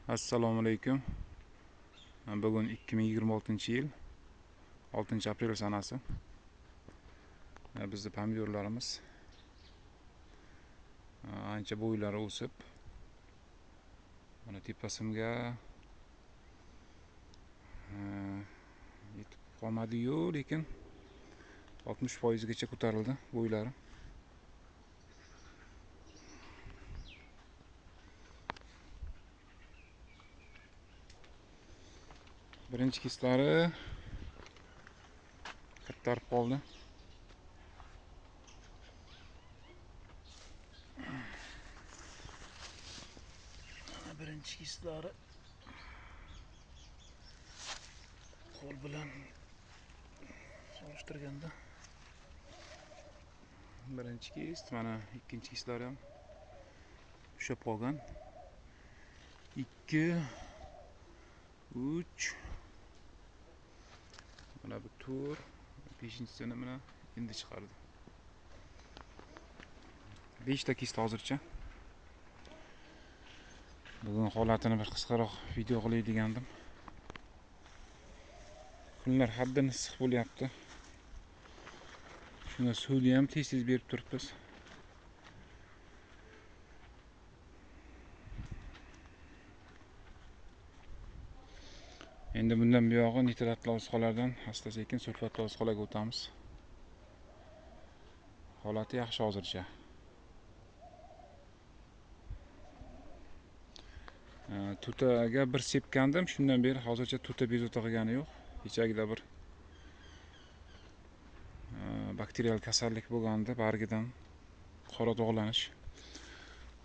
Assalomu alaykum. Bugun 2026-yil 6 aprel sanasi. Bizni pomidorlarimiz ancha bo'ylari o'sib, mana tepasimga yetib qolmadi-yu, lekin 60% gacha ko'tarildi bo'ylari. Birinchi kistlari kattarib qoldi. Birinchi kistlari qo'l bilan solishtirganda birinchi kist, mana ikkinchi kistlari ham ushlab qolgan. 2 3 mana bu 4, 5-chisini mana endi chiqardi. 5 ta kist hozircha. Bugun holatini bir qisqaroq video qilay degandim. Kunlar haddan issiq bo'lyapti. Shunga suvni ham tez-tez berib turibmiz. Endi bundan buyog'i nitratli oziqalardan asta-sekin sulfatli oziqalarga o'tamiz. Holati yaxshi hozircha. Tutaga bir sepgandim, shundan beri hozircha tuta bezovta qilgani yo'q. Kechagida bir bakterial kasallik bo'lgandi, bargidan qora dog'lanish.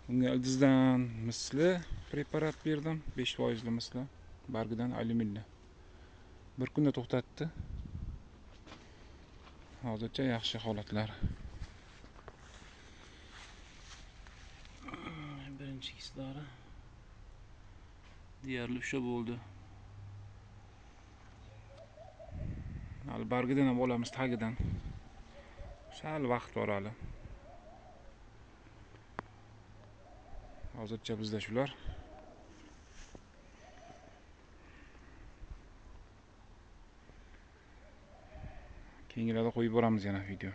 Unga ildizdan misli preparat berdim, 5% misli, bargidan alyuminli. Bir kunda to'xtatdi. Hozircha yaxshi holatlar. Birinchi kistlari deyarli usha bo'ldi. Hali bargidan ham olamiz, tagidan. Sal vaqt bor hali. Hozircha bizda shular. Keyingilarda qo'yib boramiz yana video.